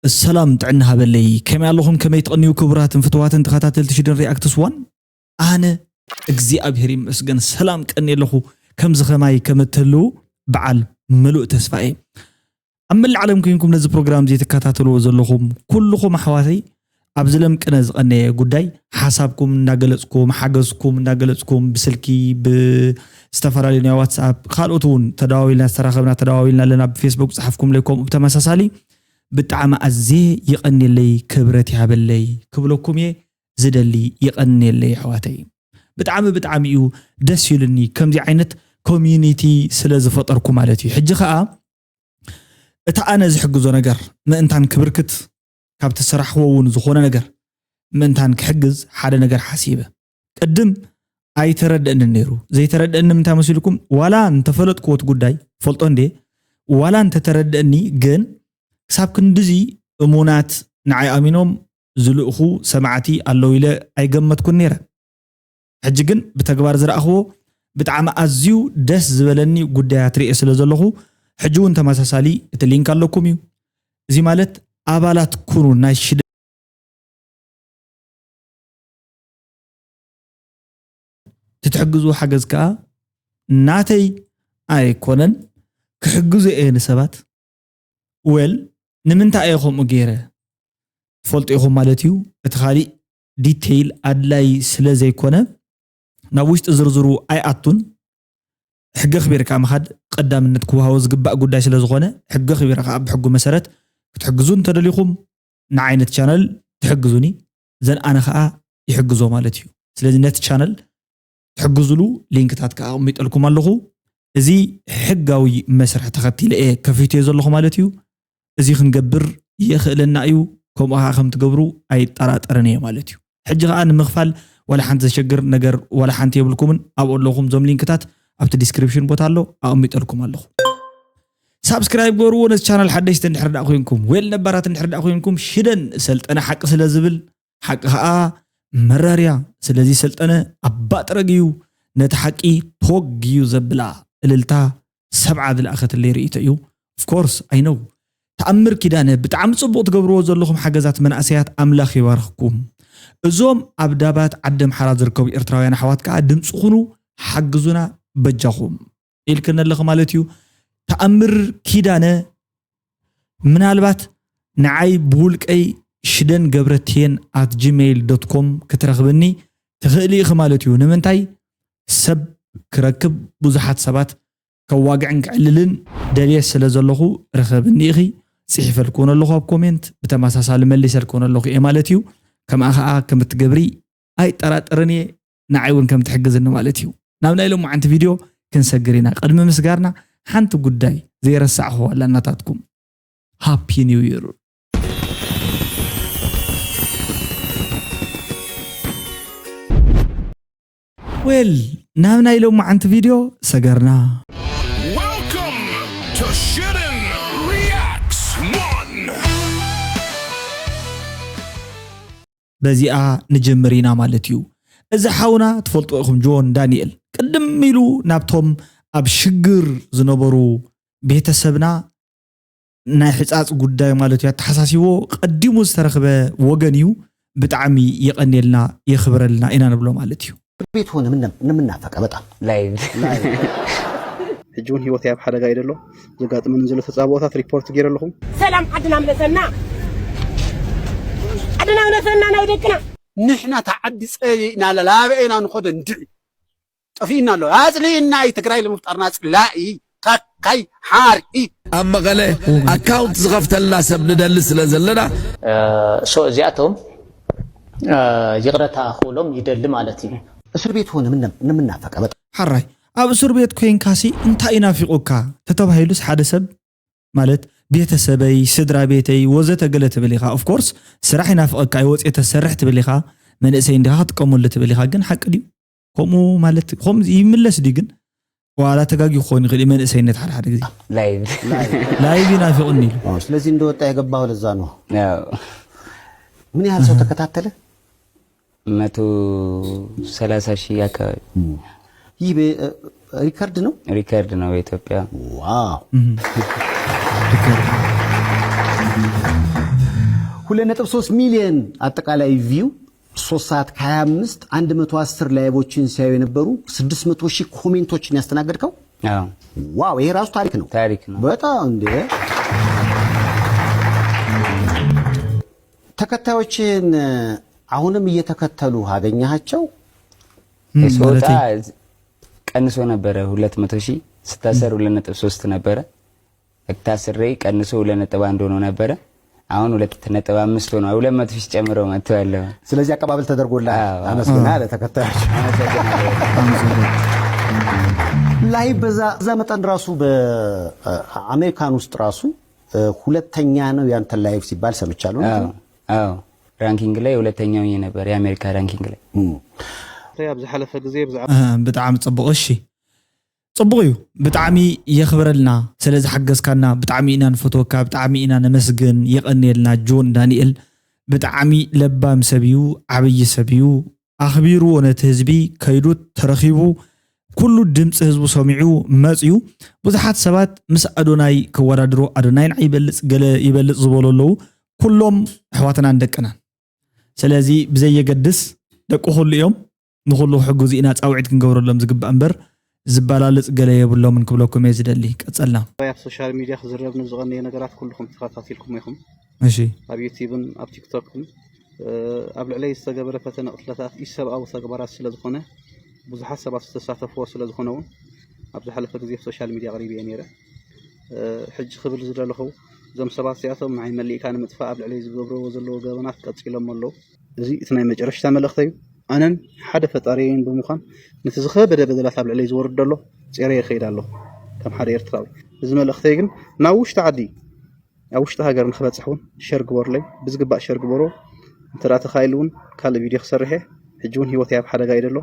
ሰላም ጥዕና ሃበለይ። ከመይ ኣለኹም? ከመይ ትቐንዩ ክቡራትን ፍትዋትን ተኸታተልቲ ሽደን ሪኣክትስ ዋን? ኣነ እግዚኣብሔር ይመስገን ሰላም ቀኒ ኣለኹ። ከምዚ ኸማይ ከም እትህልዉ በዓል ምሉእ ተስፋ እየ። ኣብ መላእ ዓለም ኮይንኩም ነዚ ፕሮግራም እዚ ትከታተልዎ ዘለኹም ኩልኹም ኣሕዋተይ፣ ኣብዚ ለምቅነ ዝቐነየ ጉዳይ ሓሳብኩም እንዳገለጽኩም፣ ሓገዝኩም እንዳገለጽኩም፣ ብስልኪ፣ ብዝተፈላለዩ ናይ ዋትስኣፕ፣ ካልኦት እውን ተደዋዊልና ዝተራኸብና፣ ተደዋዊልና ኣለና፣ ብፌስቡክ ጸሓፍኩም ለይ፣ ከምኡ ብተመሳሳሊ ብጣዕሚ ኣዝየ የቐንየለይ፣ ክብረት ይሃበለይ ክብለኩም እየ ዝደሊ። የቐንየለይ ኣሕዋተይ። ብጣዕሚ፣ ብጣዕሚ እዩ ደስ ኢሉኒ ከምዚ ዓይነት ኮሚዩኒቲ ስለ ዝፈጠርኩ ማለት እዩ። ሕጂ ኸኣ እቲ ኣነ ዝሕግዞ ነገር ምእንታን ክብርክት ካብቲ ስራሕዎ እውን ዝኾነ ነገር ምእንታን ክሕግዝ ሓደ ነገር ሓሲበ። ቅድም ኣይተረድእንን ነይሩ። ዘይተረድእኒ ምንታይ መሲልኩም? ዋላ እንተፈለጥክዎ እቲ ጉዳይ፣ ፈልጦ እንዴ፣ ዋላ እንተተረድእኒ፣ ግን ክሳብ ክንድዚ እሙናት ንዓይ ኣሚኖም ዝልእኹ ሰማዕቲ ኣለዉ ኢለ ኣይገመትኩን ነይረ። ሕጂ ግን ብተግባር ዝረኣኽዎ ብጣዕሚ ኣዝዩ ደስ ዝበለኒ ጉዳያት ርእየ ስለ ዘለኹ፣ ሕጂ እውን ተመሳሳሊ እቲ ሊንክ ኣለኩም እዩ። እዚ ማለት ኣባላት ኩኑ ናይ ሽደ ትትሕግዝዎ ሓገዝ ከኣ ናተይ ኣይኮነን፣ ክሕግዞ እየ ንሰባት። ዌል ንምንታይ እየ ከምኡ ገይረ? ትፈልጡ ኢኹም ማለት እዩ። እቲ ካሊእ ዲቴይል ኣድላይ ስለ ዘይኮነ ናብ ውሽጢ ዝርዝሩ ኣይኣቱን። ሕጊ ኣኽቢርካ ምኻድ ቀዳምነት ክወሃቦ ዝግባእ ጉዳይ ስለ ዝኾነ፣ ሕጊ ኣኽቢረ ከኣ ብሕጉ መሰረት ክትሕግዙ እንተደሊኹም ንዓይ ነቲ ቻነል ትሕግዙኒ፣ ዘን ኣነ ከኣ ይሕግዞ ማለት እዩ። ስለዚ ነቲ ቻነል ትሕግዙሉ ሊንክታት ከኣ ኣቕሚጠልኩም ኣለኹ። እዚ ሕጋዊ መስርሕ ተኸቲለ እየ ከፊተዮ ዘለኹ ማለት እዩ። እዚ ክንገብር የኽእለና እዩ። ከምኡ ከኣ ከም ትገብሩ ኣይጠራጠርን እየ ማለት እዩ። ሕጂ ከኣ ንምኽፋል ዋላ ሓንቲ ዘሸግር ነገር ዋላ ሓንቲ የብልኩምን። ኣብኡ ኣለኹም እዞም ሊንክታት ኣብቲ ዲስክሪፕሽን ቦታ ኣሎ፣ ኣቕሚጠልኩም ኣለኹ። ሳብስክራይብ ገበርዎ ነዚ ቻናል ሓደሽቲ እንድሕር ደኣ ኮይንኩም፣ ዌል ነባራት እንድሕር ደኣ ኮይንኩም፣ ሽደን ሰልጠነ ሓቂ ስለ ዝብል፣ ሓቂ ከኣ መራር እያ። ስለዚ ሰልጠነ ኣባጥረግ እዩ፣ ነቲ ሓቂ ቶግ እዩ ዘብላ። እልልታ ሰብዓ ዝለኣኸትለይ ርእይቶ እዩ። Of course I know። ተኣምር ኪዳነ፣ ብጣዕሚ ጽቡቕ ትገብርዎ ዘለኹም ሓገዛት መናእሰያት ኣምላኽ ይባርኽኩም። እዞም ኣብ ዳባት ዓዲ ኣምሓራ ዝርከቡ ኤርትራውያን ኣሕዋት ከኣ ድምጺ ኩኑ፣ ሓግዙና በጃኹም ኢልክን ኣለኺ ማለት እዩ። ተኣምር ኪዳነ፣ ምናልባት ንዓይ ብውልቀይ ሽደን ገብረትየን at gmail dot com ክትረኽብኒ ትኽእሊ ኢኺ ማለት እዩ። ንምንታይ? ሰብ ክረክብ ብዙሓት ሰባት ከዋግዕን ክዕልልን ደልየ ስለ ዘለኹ ርኸብኒ ኢኺ። ጽሒፈልክውን ኣለኹ ኣብ ኮሜንት፣ ብተመሳሳሊ መሊሰልክውን ኣለኹ እየ ማለት እዩ። ከምኣ ኸኣ ከም እትገብሪ ኣይጠራጠርን እየ። ንዓይ እውን ከም ትሕግዝኒ ማለት እዩ። ናብ ናይ ሎማዓንቲ ቪድዮ ክንሰግር ኢና። ቅድሚ ምስጋርና ሓንቲ ጉዳይ ዘይረሳዕኹዋ ኣላ ናታትኩም። ሃፒ ኒው ይር። ዌል፣ ናብ ናይ ሎማዓንቲ ቪድዮ ሰገርና። Welcome to Shiden Reacts one። በዚኣ ንጀምር ኢና ማለት እዩ። እዚ ሓውና ትፈልጥዎ ኢኹም፣ ጆን ዳንኤል። ቅድም ኢሉ ናብቶም ኣብ ሽግር ዝነበሩ ቤተሰብና ናይ ሕጻጽ ጉዳይ ማለት እዩ ኣተሓሳሲብዎ ቀዲሙ ዝተረኽበ ወገን እዩ። ብጣዕሚ የቐንየልና የኽብረልና ኢና ንብሎ ማለት እዩ። ቤት ሆነ ምን ምን ናፈቀ በጣም። ላይቭ ሕጂ እውን ህይወተይ ኣብ ሓደጋ እዩ ዘሎ። ዘጋጥመኒ ዘሎ ተጻብኦታት ሪፖርት ገይረ ኣለኹ። ሰላም ዓድና ምለሰና፣ ዓድና ምለሰና ናይ ደቅና። ንሕና ተዓዲ ጸሊእና ለላበኤና ንኸዶ እንድዒ ጠፊእና ኣሎ። ኣጽሊእና እዩ ትግራይ ለምፍጣርና ጽላኢ ካካይ ሓርኢ። ኣብ መቐለ ኣካውንት ዝኸፍተልና ሰብ ንደሊ ስለ ዘለና ሶ እዚኣቶም ይቕረታ ክብሎም ይደሊ ማለት እዩ። እስር ቤት ሆነ ምን ምን ናፈቀ በጣም። ሓራይ ኣብ እስር ቤት ኮይንካሲ እንታይ ይናፊቑካ ተተባሂሉስ ሓደ ሰብ ማለት ቤተሰበይ ስድራ ቤተይ ወዘተ ገለ ትብል ኢኻ። ኦፍኮርስ ስራሕ ይናፍቐካ እዩ ወፂኤ ተሰርሕ ትብል ኢኻ። መንእሰይ እንዲኻ ክትጥቀመሉ ትብል ኢኻ። ግን ሓቂ ድዩ ከምኡ ማለት ከምኡ ይምለስ ድዩ ግን ዋላ ተጋጊ ክኾን ይኽእል እዩ መንእሰይነት ሓደ ሓደ ግዜ ላይቭ ላይቭ ይናፍቕኒ ኢሉ ስለዚህ እንደወጣ የገባው ለዛ ነው። ያው ምን ያህል ሰው ተከታተለ? መቶ ሰላሳ ሺህ አካባቢ ይህ ሪከርድ ነው። ሪከርድ ነው በኢትዮጵያ። ዋው ሁለት ነጥብ ሶስት ሚሊዮን አጠቃላይ ቪው፣ ሶስት ሰዓት ከ25፣ አንድ መቶ አስር ላይቮችን ሲያዩ የነበሩ፣ ስድስት መቶ ሺህ ኮሜንቶችን ያስተናገድከው። አዎ ዋው፣ ይሄ ራሱ ታሪክ ነው። ታሪክ ነው። በጣም እንዴ። ተከታዮችን አሁንም እየተከተሉ አገኘሃቸው? ስወጣ ቀንሶ ነበረ። ሁለት መቶ ሺህ ስታሰር ሁለት ነጥብ ሶስት ነበረ። ታስሬ ቀንሶ ሁለት ነጥብ አንድ ሆኖ ነበረ። አሁን ሁለት ነጥብ አምስት ሆኖ ሁለት መቶ ሺህ ጨምረው መጥተዋል። ስለዚህ አቀባበል ተደርጎልሃል። አዎ። አመስግና ለተከታዮች። ላይቭ በዛ በዛ መጠን ራሱ በአሜሪካን ውስጥ ራሱ እ፣ ሁለተኛ ነው ያንተ ላይቭ ሲባል ሰምቻለሁ። አዎ አዎ ራንኪንግ ላይ ሁለተኛው ነበር፣ የአሜሪካ ራንኪንግ ላይ። እም። ኣብ ዝሓለፈ ግዜ ብዛዕባ ብጣዕሚ ፅቡቕ። እሺ ፅቡቕ እዩ። ብጣዕሚ የኽብረልና ስለ ዝሓገዝካና ብጣዕሚ ኢና ንፈትወካ፣ ብጣዕሚ ኢና ነመስግን። የቐንየልና ጆን ዳንኤል። ብጣዕሚ ለባም ሰብ እዩ፣ ዓብዪ ሰብ እዩ። ኣኽቢርዎ ነቲ ህዝቢ ከይዱ ተረኺቡ ኩሉ ድምፂ ህዝቡ ሰሚዑ መፅዩ። ብዙሓት ሰባት ምስ ኣዶናይ ክወዳድሮ ኣዶናይ ንዓይ ይበልፅ ገለ ይበልፅ ዝበሉ ኣለዉ። ኩሎም ኣሕዋትናን ደቅናን። ስለዚ ብዘየገድስ ደቂ ኩሉ እዮም። ንኹሉ ክሕግዙ ኢና ፃውዒት ክንገብረሎም ዝግባእ እምበር ዝበላለፅ ገለ የብሎምን ክብለኩም እየ ዝደሊ። ቀፀልና። ኣብ ሶሻል ሚድያ ክዝረብ ንዝቐነየ ነገራት ኩልኹም ተኸታቲልኩም ኢኹም። እሺ ኣብ ዩቲብን ኣብ ቲክቶክን ኣብ ልዕለይ ዝተገበረ ፈተነ ቅትለታት ኢሰብኣዊ ተግባራት ስለ ዝኾነ ብዙሓት ሰባት ዝተሳተፍዎ ስለ ዝኾነ እውን ኣብ ዝሓለፈ ግዜ ኣብ ሶሻል ሚድያ ኣቕሪበዮ ነይረ። ሕጂ ክብል ዝደለኹ እዞም ሰባት እዚኣቶም ንዓይ መሊእካ ንምጥፋእ ኣብ ልዕለይ ዝገብርዎ ዘለዉ ገበናት ቀፂሎም ኣለዉ። እዚ እቲ ናይ መጨረሽታ መልእኽተይ እዩ። ኣነን ሓደ ፈጣሪየይን ብምዃን ነቲ ዝኸበደ በደላት ኣብ ልዕለይ ዝወርድ ዘሎ ጼረ ይኸይድ ኣለኹ ከም ሓደ ኤርትራዊ። እዚ መልእኽተይ ግን ናብ ውሽጢ ዓዲ ኣብ ውሽጢ ሃገር ንክበፅሕ እውን ሸር ግበሩለይ፣ ብዝግባእ ሸር ግበሩ። እንተ ተኻኢሉ እውን ካልእ ቪድዮ ክሰርሕ እየ። ሕጂ እውን ህይወተይ ኣብ ሓደጋ እዩ ዘሎ።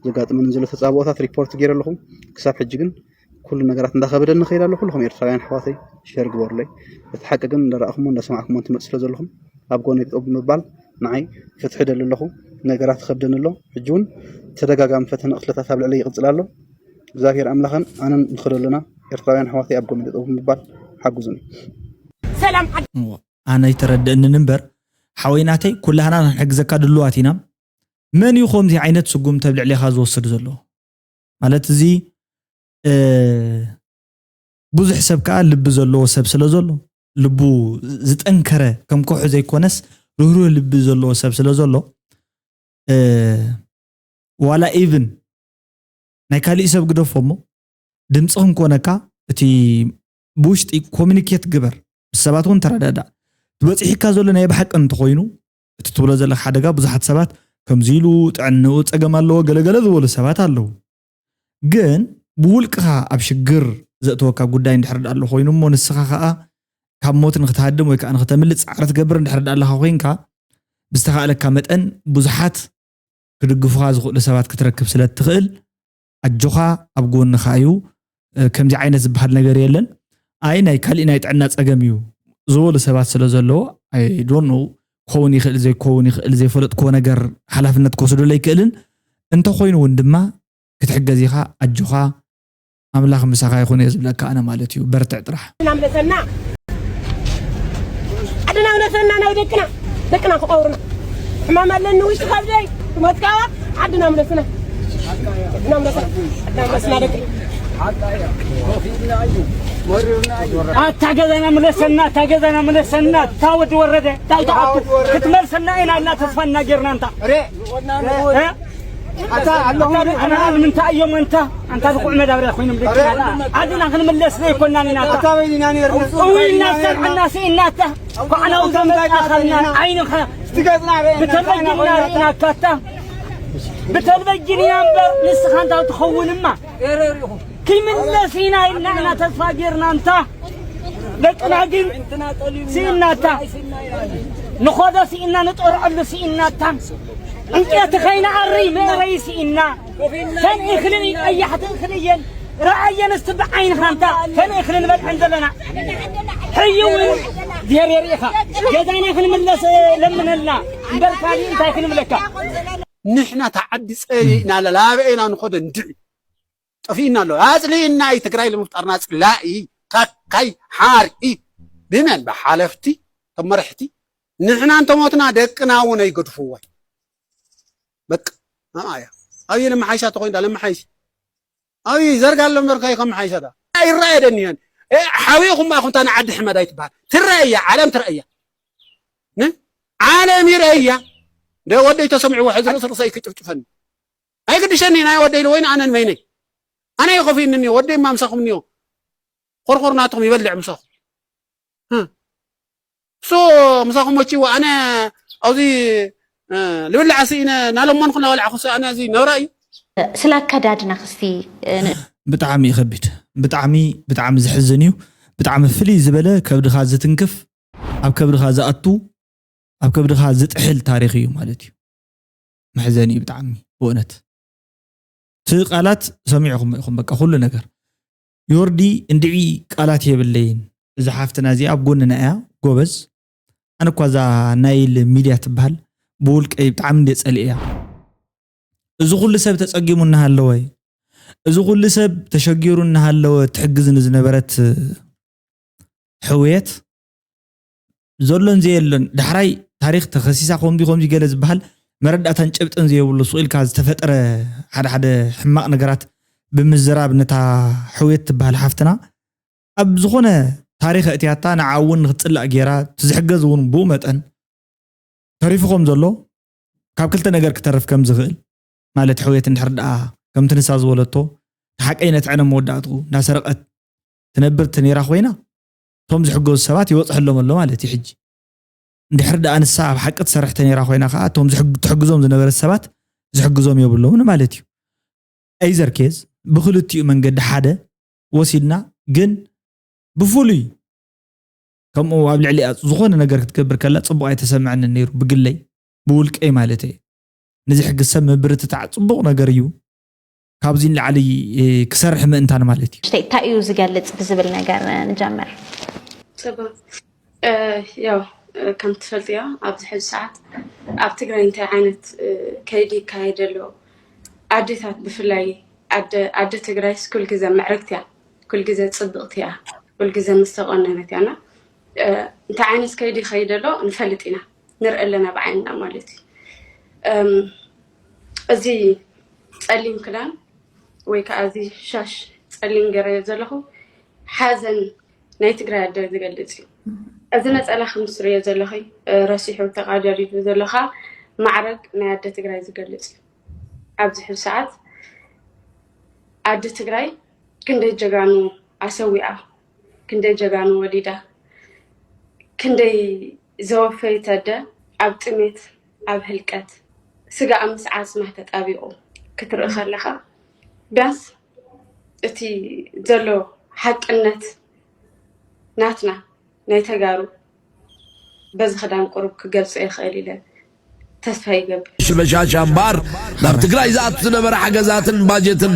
ዘጋጥመኒ ዘሎ ተፃብኦታት ሪፖርት ገይረ ኣለኹ። ክሳብ ሕጂ ግን ኩሉ ነገራት እንዳኸበደኒ ንኸይድ ኣለኹ። ኩልኹም ኤርትራውያን ኣሕዋተይ ሸር ግበሩለይ። እቲ ሓቂ ግን እንዳረኣኹሞ እንዳሰማዕኩሞ እንትመፅ ስለ ዘለኹም ኣብ ጎነይ ጠጠው ብምባል ንዓይ ፍትሒ ደሊ ኣለኹ። ነገራት ይኸብደኒ ኣሎ። ሕጂ እውን ተደጋጋሚ ፈተነ ቅትለታት ኣብ ልዕለይ ይቕፅል ኣሎ። እግዚኣብሔር ኣምላኽን ኣነን ንኸደሉና ኤርትራውያን ኣሕዋተይ ኣብ ጎነይ ጠጠው ብምባል ሓግዙኒ። ሰላም ዓዲ እሞ ኣነ ኣይተረድእንን እምበር ሓወይ ናተይ ኩላህና ንሕግዘካ ድልዋት ኢና። መን እዩ ከምዚ ዓይነት ስጉምቲ ኣብ ልዕሌኻ ዝወስድ ዘሎ? ማለት እዚ እ፣ ብዙሕ ሰብ ከዓ ልቢ ዘለዎ ሰብ ስለ ዘሎ ልቡ ዝጠንከረ ከም ከውሒ ዘይኮነስ ርህሩህ ልቢ ዘለዎ ሰብ ስለ ዘሎ እ፣ ዋላ ኢቭን ናይ ካሊእ ሰብ ግደፎ እሞ ድምፂ ክንኮነካ እቲ ብውሽጢ ኮሚኒኬት ግበር ምስ ሰባት እውን ተረዳዳእ ትበፂሒካ ዘሎ ናይ ብሓቂ እንተኮይኑ እቲ ትብሎ ዘለካ ሓደጋ ብዙሓት ሰባት ከምዚ ኢሉ ጥዕንኡ ፀገም ኣለዎ ገለገለ ዝበሉ ሰባት ኣለዉ ግን ብውልቅኻ ኣብ ሽግር ዘእተወካ ጉዳይ እንድሕር ዳኣ ኣሎ ኮይኑ እሞ ንስኻ ከዓ ካብ ሞት ንክትሃድም ወይ ከዓ ንክተምልጥ ፃዕሪ ትገብር እንድሕር ዳኣ ኣለካ ኮይንካ ብዝተኻእለካ መጠን ብዙሓት ክድግፉኻ ዝኽእሉ ሰባት ክትረክብ ስለ እትኽእል ኣጆኻ ኣብ ጎንኻ እዩ። ከምዚ ዓይነት ዝበሃል ነገር የለን። ኣይ ናይ ካሊእ ናይ ጥዕና ፀገም እዩ ዝበሉ ሰባት ስለ ዘለዎ ኣይ ዶንት ኖው ክኸውን ይኽእል ዘይክኸውን ይኽእል ዘይፈለጥክዎ ነገር ሓላፍነት ክወስደሉ ኣይክእልን። እንተኾይኑ እውን ድማ ክትሕገዝ ኢኻ ኣጆኻ ኣምላኽ ምሳኻ ይኹን እየ ዝብለካ ኣነ ማለት እዩ። በርትዕ ጥራሕ። ዓድና ምለሰና ዓድና ምለሰና ናብ ደቅና ደቅና ክቐብሩና ሕማም ኣለኒ ውሽጢ ከብደይ ትሞትካዋ ዓድና ምለስና ዓድና ምለስና ዓድና ምለስና ደቂ ኣታ ገዛና ምለሰና ኣታ ገዛና ምለሰና ኣታ ወዲ ወረደ እንታይ ተኣቱ ክትመልሰና ኢና እና ተስፋ እናጌርና እንታ ኣታ ኣለኹም ኣታ ምንታይ እዮም እንታ ኣንታ ዝቑዕ መዳብርያ ኮይኖም ደቅና ኣድና ክንምለስ ዘይኮናን ኢና ኣታ ኣታ በይና ነርና እውይ እናሰርዐና ስኢናታ ኳዕናው ዘመጣኻና ዓይንኻ ትገጽና ርኤና ብተልበጅን ኢና ርኢናካታ ብተልበጅን ኢና እምበር ንስኻ እንታ ትኸውንማ ክምለስ ኢና ኢልና ኢና ተስፋ ጌርና እንታ ደቅና ግን ስኢናታ ንኾዶ ስኢና ንጠርዐሉ ስኢናታ ዕንጨቲ ከይንኣሪ መእረይ ስኢና ተን እኽልን ቀያሕቲ እኽል እየን ረኣየን እስቲ ብዓይንኻ እንታ ተን እኽልን በልዐን ዘለና ሕዩ እውን እግዚኣብሔር ኢኻ ገዛና ክንምለስ ለምነልና እምበር ካሊእ እንታይ ክንብለካ ንሕና ተዓዲ ጸሊእና ለላበኤና ንኾደ እንድዒ ጠፊእና ኣሎ ኣጽሊእና እዩ ትግራይ ለምፍጣርና ጽላኢ ካካይ ሓርኢ ብመን ብሓለፍቲ ተመረሕቲ ንሕና እንተሞትና ደቅና እውን ኣይገድፍዎን። በቃ ኣያ ኣብይ ለመሓይሻ ተኮይንዳ ለመሓይሽ ኣብይ ዘርጋ ኣሎ እምበር ከይ ከመሓይሻ ዳ ይረኣየ ደኒየን ሓዊኹም ኣኹምታ ንዓዲ ሕመድ ኣይትበሃል ትረኣያ ዓለም ትረኣያ ን ዓለም ይረኣያ ደ ወደይ ተሰምዕዎ ሕዚ ርእስ ርእሰይ ክጭፍጭፈኒ ኣይግድሸኒ ናይ ወደይ ወይን ኣነን መይነይ ኣነ ይኸፍይኒ ወደይ ማ ምሳኹም እኒዮ ኮርኮር ናትኹም ይበልዕ ምሳኹም እሱ ምሳኹም መቺዎ ኣነ ኣብዚ ልብላዕ ስኢነ ናለመንኩ ናበላዕኩ ኣነ እዚ ነብራ እዩ ስለ ኣከዳድና ክስቲ ብጣዕሚ እዩ ከቢድ ብጣዕሚ ብጣዕሚ ዝሕዝን እዩ ብጣዕሚ ፍልይ ዝበለ ከብድኻ ዝትንክፍ ኣብ ከብድኻ ዝኣቱ ኣብ ከብድኻ ዝጥሕል ታሪኽ እዩ ማለት እዩ መሕዘኒ እዩ ብጣዕሚ ብእውነት እቲ ቃላት ሰሚዕኹም ኢኹም በቃ ኩሉ ነገር ዮርዲ እንድዒ ቃላት የብለይን እዛ ሓፍትና እዚኣ ኣብ ጎንና እያ ጎበዝ ኣነ እኳ እዛ ናይል ሚድያ ትበሃል ብውልቀይ ብጣዕሚ እንደ ፀልእ እያ እዚ ኩሉ ሰብ ተፀጊሙ እናሃለወ እዚ ኩሉ ሰብ ተሸጊሩ እናሃለወ ትሕግዝ ንዝነበረት ሕውየት ዘሎን ዘየሎን ዳሕራይ ታሪክ ተኸሲሳ ከምዚ ከምዚ ገለ ዝበሃል መረዳእታን ጭብጥን ዘየብሉ ስቕ ኢልካ ዝተፈጠረ ሓደ ሓደ ሕማቕ ነገራት ብምዝራብ ነታ ሕውየት ትበሃል ሓፍትና ኣብ ዝኾነ ታሪክ ኣእትያታ ንዓ እውን ንክትፅላእ ገይራ እቲ ዝሕገዝ እውን ብኡ መጠን ተሪፉ ከም ዘሎ ካብ ክልተ ነገር ክተርፍ ከም ዝኽእል ማለት ሕውየት እንድሕር ደኣ ከምቲ ንሳ ዝበለቶ እቲ ሓቀይ ነቲ ዕነ መወዳእትኡ እንዳሰረቐት ትነብር ተነይራ ኮይና እቶም ዝሕገዙ ሰባት ይበፅሐሎም ኣሎ ማለት እዩ ሕጂ እንድሕር ደኣ ንሳ ኣብ ሓቂ ትሰርሕ ተነይራ ኮይና ከዓ እቶም ትሕግዞም ዝነበረት ሰባት ዝሕግዞም የብሎምን ማለት እዩ either case ብክልቲኡ መንገዲ ሓደ ወሲድና ግን ብፍሉይ ከምኡ ኣብ ልዕሊኣ ዝኾነ ነገር ክትገብር ከላ ፅቡቕ ኣይተሰምዐንን ነይሩ ብግለይ ብውልቀይ ማለት እየ ነዚ ሕጊ ሰብ ምብርትታዕ ፅቡቕ ነገር እዩ ካብዚ ንላዕሊ ክሰርሕ ምእንታን ማለት እዩ እንታይ እዩ ዝገልፅ ብዝብል ነገር ንጀምር ፅቡቅ ያው ከም ትፈልጥዮ ኣብዚ ሕዚ ሰዓት ኣብ ትግራይ እንታይ ዓይነት ከይዲ ይካየድ ኣሎ ኣዴታት ብፍላይ ኣደ ትግራይስ ኩልግዘ ምዕርግቲ እያ ኩልግዘ ፅብቕቲ እያ ኩልግዘ ምስተቆነነት እያና እንታይ ዓይነት ከይዲ ይኸይድ ኣሎ ንፈልጥ ኢና ንርኢ ኣለና ብዓይንና ማለት እዩ እዚ ፀሊም ክዳን ወይ ከዓ እዚ ሻሽ ፀሊም ገይረዮ ዘለኹ ሓዘን ናይ ትግራይ ኣደ ዝገልፅ እዩ። እዚ ነፀላ ከም ትሪኦ ዘለኺ ረሲሑ ተቓደዲዱ ዘሎ ከዓ ማዕረግ ናይ ኣደ ትግራይ ዝገልፅ እዩ። ኣብዚ ሕዚ ሰዓት ኣደ ትግራይ ክንደይ ጀጋኑ ኣሰዊኣ፣ ክንደይ ጀጋኑ ወሊዳ፣ ክንደይ ዘወፈየት ኣደ ኣብ ጥሜት ኣብ ህልቀት ስጋኣ ምስ ዓፅማ ተጣቢቑ ክትርኢ ከለኻ ቢያንስ እቲ ዘሎ ሓቅነት ናትና ናይ ተጋሩ በዚ ክዳን ቁሩብ ክገልፆ ይኽእል ኢለ ተስፋ ይገብር። ሽበሻሻ እምበኣር ናብ ትግራይ ዝኣቱ ዝነበረ ሓገዛትን ባጀትን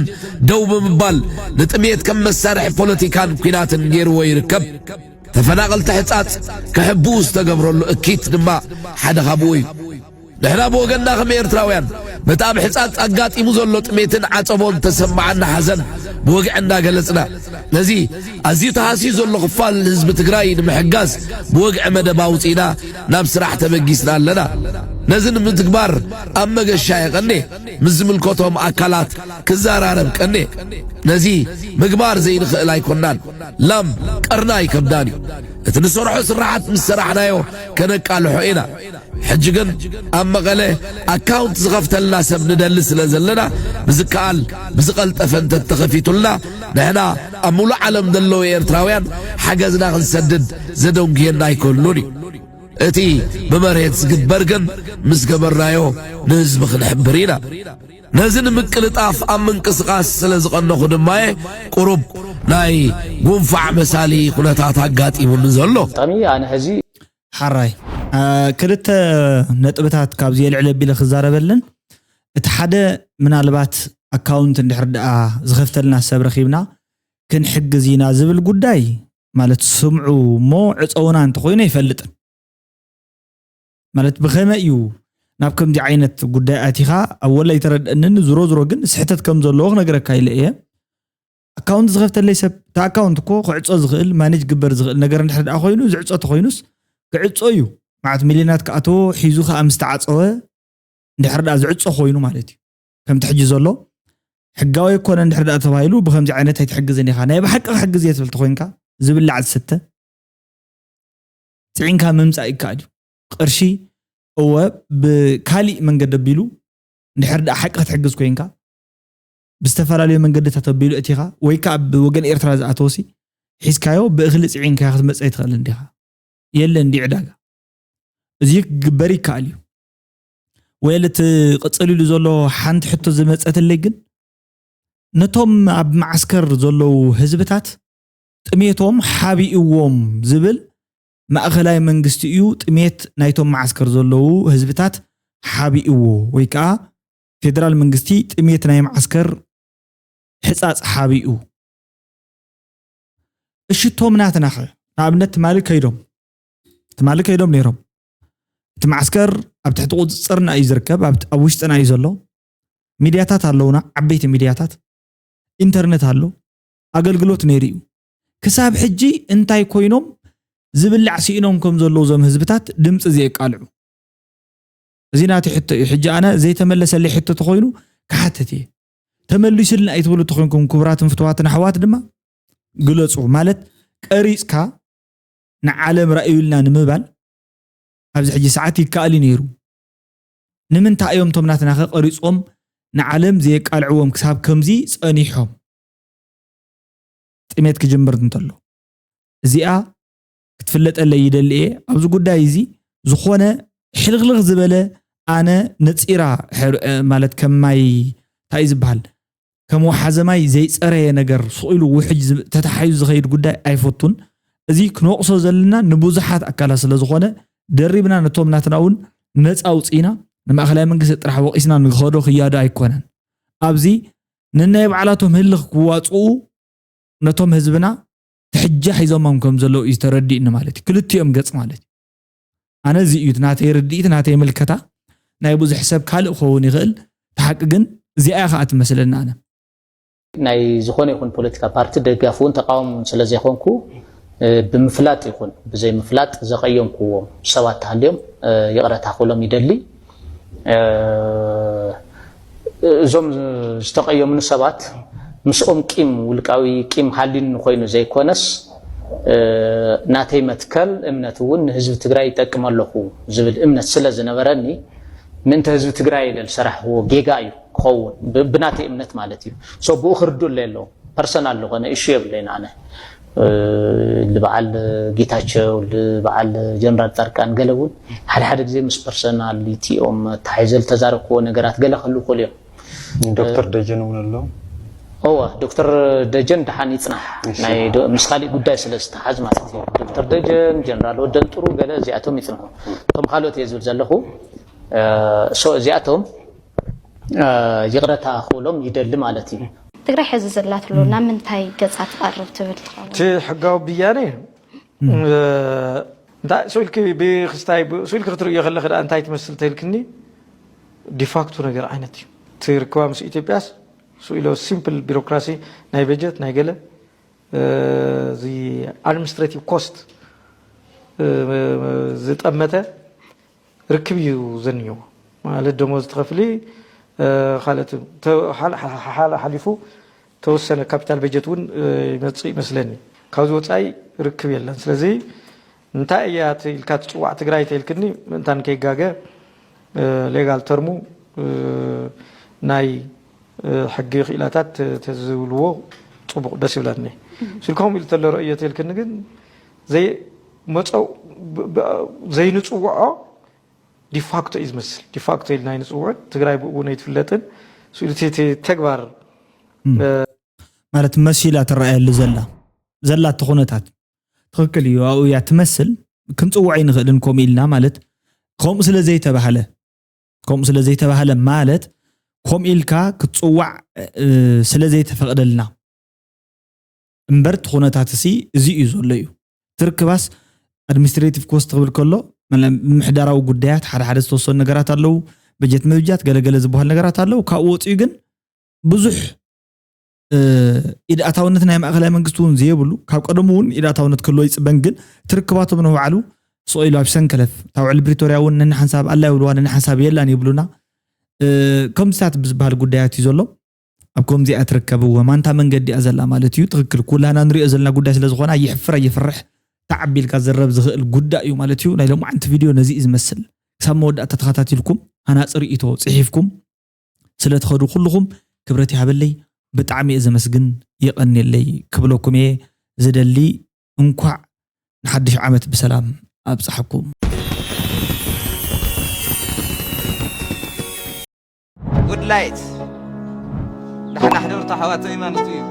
ደው ብምባል ንጥሜት ከም መሳርሒ ፖለቲካን ኲናትን ገይርዎ ይርከብ። ተፈናቐልቲ ሕፃፅ ክሕብኡ ዝተገብረሉ እኪት ድማ ሓደ ካብኡ እዩ። ንሕና ብወገንና ከም ኤርትራውያን በቲ ኣብ ሕፃፅ ኣጋጢሙ ዘሎ ጥሜትን ዓፀቦን ተሰማዓና ሓዘን ብወግዒ እናገለፅና ነዚ ኣዝዩ ተሃስዩ ዘሎ ክፋል ህዝቢ ትግራይ ንምሕጋዝ ብወግዒ መደብ ኣውፂእና ናብ ስራሕ ተበጊስና ኣለና። ነዚ ንምትግባር ኣብ መገሻ የቐኔ ምስ ዝምልከቶም ኣካላት ክዘራረብ ቀኔ። ነዚ ምግባር ዘይንኽእል ኣይኮናን። ላም ቀርና ኣይከብዳን እዩ። እቲ ንሰርሖ ስራሓት ምስ ሰራሕናዮ ከነቃልሖ ኢና። ሕጂ ግን ኣብ መቐለ ኣካውንት ዝኸፍተልና ሰብ ንደሊ ስለ ዘለና ብዝከኣል ብዝቐልጠፈ እንተተኸፊቱልና ንሕና ኣብ ሙሉእ ዓለም ዘለዉ ኤርትራውያን ሓገዝና ክንሰድድ ዘደንጉየና ኣይኮኑን እዩ። እቲ ብመሬት ዝግበር ግን ምስ ገበርናዮ ንህዝቢ ክንሕብር ኢና። ነዚ ንምቅልጣፍ ኣብ ምንቅስቓስ ስለ ዝቐነኹ ድማ እየ ቁሩብ ናይ ጉንፋዕ መሳሊ ኩነታት ኣጋጢሙኒ ዘሎ። ኣነ ሕዚ ሓራይ ክልተ ነጥብታት ካብዚ የልዕል ኣቢለ ክዛረበልን እቲ ሓደ ምናልባት ኣካውንት እንድሕር ደኣ ዝኸፍተልና ሰብ ረኺብና ክንሕግዝ ኢና ዝብል ጉዳይ ማለት ስምዑ እሞ ዕፀውና እንተኮይኑ ኣይፈልጥን ማለት ብኸመይ እዩ ናብ ከምዚ ዓይነት ጉዳይ ኣቲኻ ኣብ ወላ ኣይተረድአንን ዝሮ ዝሮ ግን ስሕተት ከም ዘለዎ ክነግረካ ኢለ እየ ኣካውንት ዝኸፍተለይ ሰብ እቲ ኣካውንት እኮ ክዕፆ ዝኽእል ማኔጅ ግበር ዝኽእል ነገር እንድሕር ደኣ ኮይኑ ዝዕፆ ተኮይኑስ ክዕፆ እዩ መዓት ሚልዮናት ክኣተዎ ሒዙ ከዓ ምስ ተዓፀወ፣ እንድሕር ደኣ ዝዕፆ ኮይኑ ማለት እዩ። ከምቲ ሕጂ ዘሎ ሕጋዊ ኣይኮነ እንድሕር ደኣ ተባሂሉ፣ ብከምዚ ዓይነት ኣይትሕግዝን ኢኻ፣ ናይ ብሓቂ ክሕግዝ እየ ትብል ተኮይንካ፣ ዝብላዕ ዝስተ ፅዒንካ ምምፃእ ይከኣል እዩ። ቅርሺ እወ ብካሊእ መንገዲ ኣቢሉ እንድሕር ደኣ ሓቂ ክትሕግዝ ኮይንካ፣ ብዝተፈላለዩ መንገድታት ኣቢሉ እቲኻ ወይ ከዓ ብወገን ኤርትራ ዝኣተወሲ ሒዝካዮ ብእኽሊ ፅዒንካ ክትመፀ ይትኽእል እንዲኻ። የለ እንዲ ዕዳጋ እዚ ክግበር ይከኣል እዩ። ወይለ እቲ ቅፅል ኢሉ ዘሎ ሓንቲ ሕቶ ዝመፀትለይ ግን ነቶም ኣብ መዓስከር ዘለዉ ህዝብታት ጥሜቶም ሓቢእዎም ዝብል ማእኸላይ መንግስቲ እዩ ጥሜት ናይቶም መዓስከር ዘለዉ ህዝብታት ሓቢእዎ ወይ ከዓ ፌደራል መንግስቲ ጥሜት ናይ መዓስከር ሕፃፅ ሓቢኡ። እሽቶም ናትናኸ ንኣብነት ትማሊ ከይዶም ትማሊ ከይዶም ነይሮም። እቲ መዓስከር ኣብ ትሕቲ ቁፅፅርና እዩ ዝርከብ፣ ኣብ ውሽጥና እዩ ዘሎ። ሚድያታት ኣለውና፣ ዓበይቲ ሚድያታት፣ ኢንተርነት ኣሎ፣ ኣገልግሎት ነይሩ እዩ። ክሳብ ሕጂ እንታይ ኮይኖም ዝብላዕ ስኢኖም ከም ዘለዉ እዞም ህዝብታት ድምፂ ዘየቃልዑ? እዚ ናቲ ሕቶ እዩ። ሕጂ ኣነ ዘይተመለሰለይ ሕቶ ተኮይኑ ክሓትት እየ። ተመሊሱልና ኣይትብሉ ተኮይንኩም ክቡራትን ፍትዋትን ኣሕዋት ድማ ግለፁ። ማለት ቀሪፅካ ንዓለም ራእዩልና ንምባል ኣብዚ ሕጂ ሰዓት ይከኣል እዩ ነይሩ። ንምንታይ እዮም እቶም ናትና ከ ቀሪፆም ንዓለም ዘየቃልዕዎም ክሳብ ከምዚ ፀኒሖም? ጥሜት ክጅምር እንተሎ እዚኣ ክትፍለጠለይ ይደሊ እየ። ኣብዚ ጉዳይ እዚ ዝኾነ ሕልኽልኽ ዝበለ ኣነ ነፂራ ሕር- እ፣ ማለት ከም ማይ እንታይ እዩ ዝበሃል ከም ወሓዘ ማይ ዘይፀረየ ነገር ስቕ ኢሉ ውሕጅ ዝብ- ተታሓዩ ዝኸይድ ጉዳይ ኣይፈቱን። እዚ ክንወቕሶ ዘለና ንብዙሓት ኣካላት ስለ ዝኾነ ደሪብና ነቶም ናትና እውን ነፃ ኣውፅኢና ንማእኸላይ መንግስቲ ጥራሕ ወቒስና ንኸዶ ክያዶ ኣይኮነን። ኣብዚ ንናይ ባዕላቶም ህልኽ ክዋፅኡ ነቶም ህዝብና ትሕጃ ሒዞሞም ከም ዘለዉ እዩ ተረዲእኒ ማለት እዩ። ክልቲኦም ገፅ ማለት እዩ። ኣነ እዚ እዩ ናተይ ርድኢት ናተይ ምልከታ። ናይ ብዙሕ ሰብ ካልእ ክኸውን ይኽእል። እቲ ሓቂ ግን እዚኣ እያ ከዓ ትመስለኒ ኣነ። ናይ ዝኾነ ይኹን ፖለቲካ ፓርቲ ደጋፊ እውን ተቃዋሚ እውን ስለ ዘይኮንኩ እ፣ ብምፍላጥ ይኹን ብዘይምፍላጥ ዘቀየምኩዎም ሰባት ተሃልዮም እ፣ ይቕረታ ክብሎም ይደሊ። እ፣ እዞም ዝተቀየሙኒ ሰባት ምስኦም ቂም ውልቃዊ ቂም ሃልዩኒ ኮይኑ ዘይኮነስ እ፣ ናተይ መትከል እምነት እውን ንህዝቢ ትግራይ ይጠቅም ኣለኹ ዝብል እምነት ስለ ዝነበረኒ ምእንተ ህዝቢ ትግራይ ኢለ ዝሰራሕክዎ ጌጋ እዩ ክኸውን ብ- ብናተይ እምነት ማለት እዩ። ሶ ብኡ ክርድኡለይ ኣለዎም። ፐርሰናል ዝኾነ እሹ የብለይን ኣነ እ፣ ልበዓል ጌታቸው ልበዓል ጀነራል ፃድቃን ገለ እውን ሓደ ሓደ ግዜ ምስ ፐርሰናሊቲኦም ተታሒዘ ዝተዛረብክዎ ነገራት ገለ ክህልው ይኽእሉ እዮም። ዶክተር ደጀን እውን ኣሎ። እወ ዶክተር ደጀን ደሓን ይፅናሕ ናይ ዶ- ምስ ካሊእ ጉዳይ ስለ ዝተሓዝ ማለት እዩ። ዶክተር ደጀን ጀነራል ወደን ጥሩ ገለ እዚኣቶም ይፅንሑ። እቶም ካልኦት እየ ዝብል ዘለኹ እ፣ ሶ እዚኣቶም እ፣ ይቕረታ ክብሎም ይደሊ ማለት እዩ። ትግራይ ሕዚ ዘላትሉ ናብ ምንታይ ገፃ ትቐርብ ትብል ትኸውን? እቲ ሕጋዊ ብያነ እ፣ እንታይ ስኢልኪ ብክስታይ ስኢልኪ ክትርእዮ ከለኺ ደኣ እንታይ ትመስል ተልክኒ ዲፋክቶ ነገር ዓይነት እዩ። እቲ ርክባ ምስ ኢትዮጵያስ ስኢሎ ሲምፕል ቢሮክራሲ ናይ በጀት ናይ ገለ እ፣ እዚ ኣድሚኒስትሬቲቭ ኮስት እ፣ ዝጠመተ ርክብ እዩ ዘንዮ። ማለት ደሞዝ ትኸፍሊ እ፣ ካልኦት ተ- ሓል- ሓል- ሓሊፉ ተወሰነ ካፒታል በጀት እውን እ፣ ይመፅእ ይመስለኒ። ካብዚ ወፃኢ ርክብ የለን። ስለዚ እንታይ እያ እቲ ኢልካ ትፅዋዕ ትግራይ ተይልክኒ ምእንታን ከይጋገ እ፣ ሌጋል ተርሙ እ፣ ናይ እ፣ ሕጊ ክኢላታት ተ- ተዝብልዎ ፅቡቅ ደስ ይብለኒ። ስልከም ኢሉ ተሎ ረእዮ ተይልክኒ ግን ዘይ መፀው ብ- ብ- ዘይንፅውዖ ዲፋክቶ እዩ ዝመስል። ዲፋክቶ ኢልና ኣይንፅውዕን። ትግራይ ብኡ ነይትፍለጥን ስኢሉ እቲ እቲ ተግባር ማለት መሲላ ትረኣየሉ ዘላ ዘላቶ ኩነታት ትኽክል እዩ። ኣብኡ እያ ትመስል። ክንፅውዖ ኣይንኽእልን ከምኡ ኢልና ማለት ከምኡ ስለ ዘይተባህለ ከምኡ ስለ ዘይተባህለ ማለት ከምኡ ኢልካ ክትፅዋዕ እ፣ ስለ ዘይተፈቕደልና እምበር እቲ ኩነታት እሲ እዚ እዩ ዘሎ እዩ። ትርክባስ ኣድሚኒስትሬቲቭ ኮስት ክብል ከሎ መለ- ምምሕዳራዊ ጉዳያት ሓደ ሓደ ዝተወሰኑ ነገራት ኣለዉ። በጀት ምብጃት ገለገለ ዝበሃል ነገራት ኣለዉ። ካብኡ ወፂኡ ግን ብዙሕ እ፣ ኢድ ኣታውነት ናይ ማእኸላይ መንግስቲ እውን ዘየብሉ ካብ ቀደሙ እውን ኢድ ኣታውነት ክህልዎ ይፅበን ግን ትርክባቶም ንባዕሉ ስቕ ኢሉ ኣብ ሰንከለፍ፣ እታ ውዕል ፕሪቶርያ እውን ነኒ ሓንሳብ ኣላ ይብልዋ፣ ነኒ ሓንሳብ የላን ይብሉና። ከምዚታት ብዝበሃል ጉዳያት እዩ ዘሎ። ኣብ ከምዚኣ ትርከብ እወ፣ ማንታ መንገዲ እያ ዘላ ማለት እዩ። ትኽክል፣ ኩላና ንሪኦ ዘለና ጉዳይ ስለ ዝኾነ፣ ኣይሕፍር ኣይፍርሕ፣ ተዓቢልካ ዝዘረብ ዝኽእል ጉዳይ እዩ ማለት እዩ። ናይ ሎማዓንቲ ቪድዮ ነዚ እዩ ዝመስል። ክሳብ መወዳእታ ተኸታቲልኩም ሃናፂ ርእይቶ ፅሒፍኩም ስለ ትኸዱ ኩልኹም ክብረት ይሃበለይ። ብጣዕሚ እየ ዘመስግን፣ የቐንየለይ ክብለኩም እየ ዝደሊ። እንኳዕ ንሓድሽ ዓመት ብሰላም ኣብፀሓኩም። ጉድ ላይት ዳሕና ሕደርቶ ሓዋተይ ማለት እዩ።